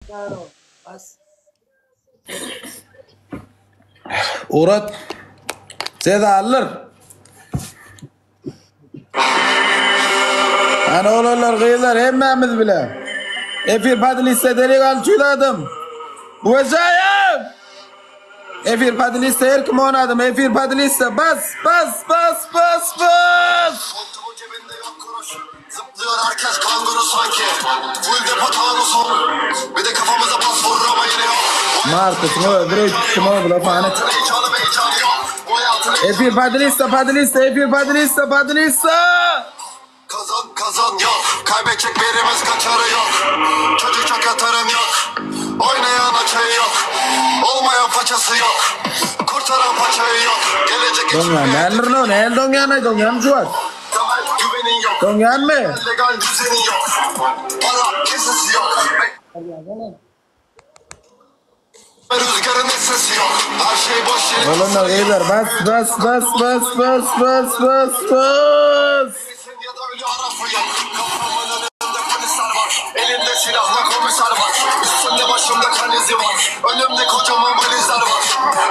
Bas. Ugrat. Jezalydyr. Hany oglanlar gyzlar hemmämiz bile. Efir podliste delik 600 adam. Uwajaýam! Efir podliste her kim 10 adam. Efir podliste bas bas bas bas bas. Koltuğun cebinde yok kuruş. Zıplıyor herkes kanguru sanki. Full depo tanusun. Bir de kafamıza pas vurur ama yine yok. Bu Markusyň özi bir öýtüpdim o bula fany. hayatın heyecanı heyecanı yok. Bu hayatın Efir podliste podliste efir podliste podliste. Kazan kazan yok. Kaybedecek birimiz kaçarı yok. Çocuk çok yatarın yok. Oynayan açayı yok. Olmayan façası yok. Kurtaran paçayı yok. Gelecek için Doňýan näler no näl doňýan aý doňýan juwat. temel güvenin yok. Doňýanmy? Legal düzenin yok. Para kesesi yok. Rüzgarın sesi yok. Her şey boş yere Oglanlar gyzlar bas bas bas bas bas bas bas bas. Sen ya da ölü arafı yok. Kafamın önünde polisler var. Elimde silahla komiser var. Üstümde başımda kan izi var. Önümde kocaman valizler var.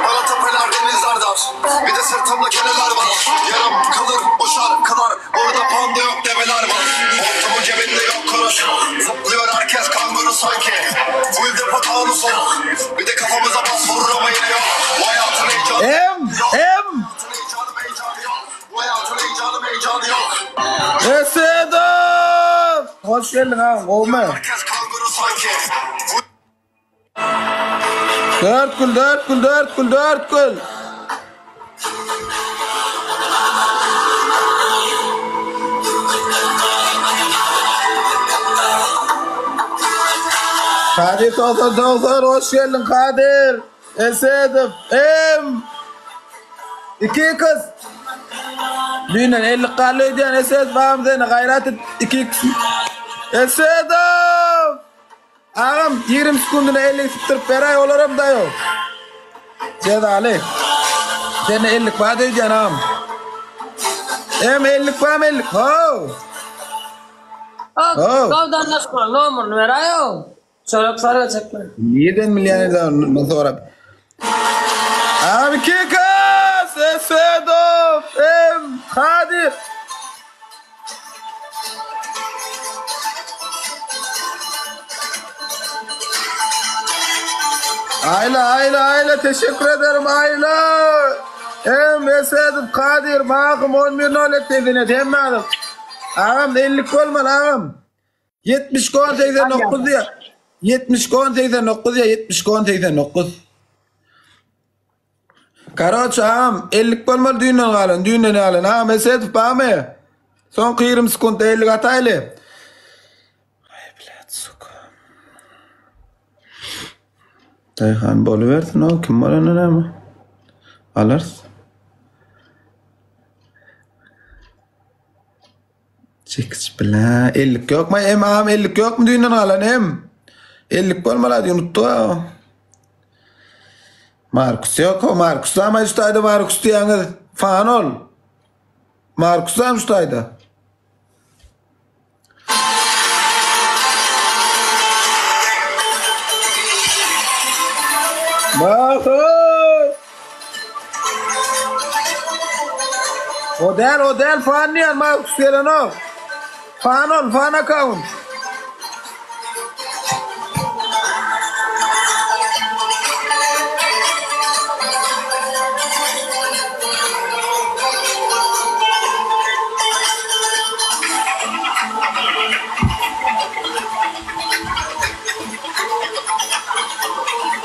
Bana tepeler denizler dar. Bir de sırtımda keneler var. Yarım kalır o şarkılar. Orada panda yok develer var. Montumun cebinde yok kuruş. Zıplıyor herkes kanguru sanki. Full depo tanus Bir de kafamıza bas vurur ama yine yok. Bu hayatın heyecanı M M Hayatın heyecanı heyecanı yok. Bu hayatın heyecanı heyecanı yok. Esedov! Hoş geldin ha, gowmy? Herkes kanguru sanki. Dört gül, dört gül, dört gül, dört gül. Kadir 90 hoş geldin Kadir. Esedov M. İki kız. Düýnen 50 galdy öýdýän Esedov agam seni gaýrat et. 2 x. Esedov! Agam 20 sekundyna 50 sypdyryp beräý olaram daýaw. Jezaly. Sende 50 bar öýdýän agam. Em 50 barmy 50? How. Ho. Gowdan başga nomerini beräý-ow. Çörek sarga çekme. Nirden bilýän edi sorap. Agam 2 kız. Esedov. Em Kadir. Ayla Ayla Ayla teşekkür ederim Ayla. Em Esedov Kadir Mahym 11 nol et dedinet hemme adam. Agam 50 bolmaly agam. 70 10 89 diýär. 70 10 89 diýär 70 10 89. Karoç agam 50 bolmaly düýnden galan düýnden galan agam Esedow barmy? Soňky 20 sekuntda 50 ataýly. Ay blät suka. Daýhan bolubersin o kim bolanda näme? Alarys. Çekiç bilen 50 ýokmy? Em agam 50 ýokmy düýnden galan em? 50 bolmaly hadi unutdy. Markus ýok o Markus dama şu taýda Markus diýýäňiz fan ol. Markus dam şu taýda. Markus! O däl, o däl fan diýen Markus gelenok. Fan ol, fan account.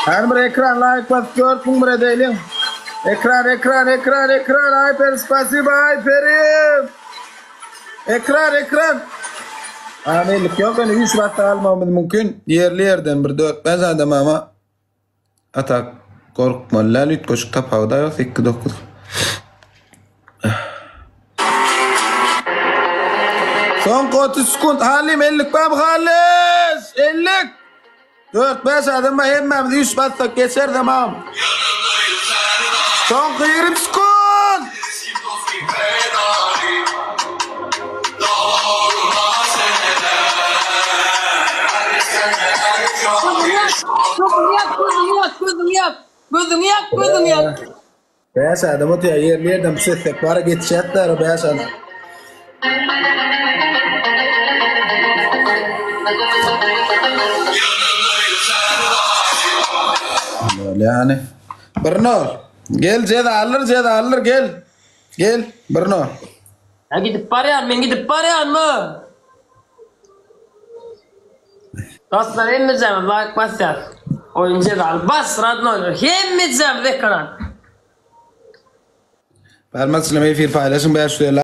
Her bir ekran like basyp 4000 bir edelim. Ekran ekran ekran ekran Ayper spasiba Ayperim. Ekran ekran. Amellik ýok ýöne 3 batda almamyz mümkin. Ýerli ýerden bir 4-5 adam ama atak gorkmaly däl üýtgeşik tapawuda ýok 8-9. Soňky 30 sekund Halim 50 barmy Halis 50. 4-5 adam bar hemmämiz 3 bassak geçer tamam. Soňky 20 sekund. Gözüňi ýap, gözüňi ýap, gözüňi ýap. Gözüňi ýap, gözüňi ýap. Bäş adam otýar, ýerli ýerden pis etsek bara geçýätler o bäş adam. Bolýany. Bir nol. Gel jezalydyr, jezalydyr gel. Gel, bir nol. Ya gidip barýan, men gidip barýanmy? Dostlar hemmejemiz like basýas. Oýun jezaly bas radnoý. Hemmejemiz ekran. Barmak çileme efir paýlaşyň 550.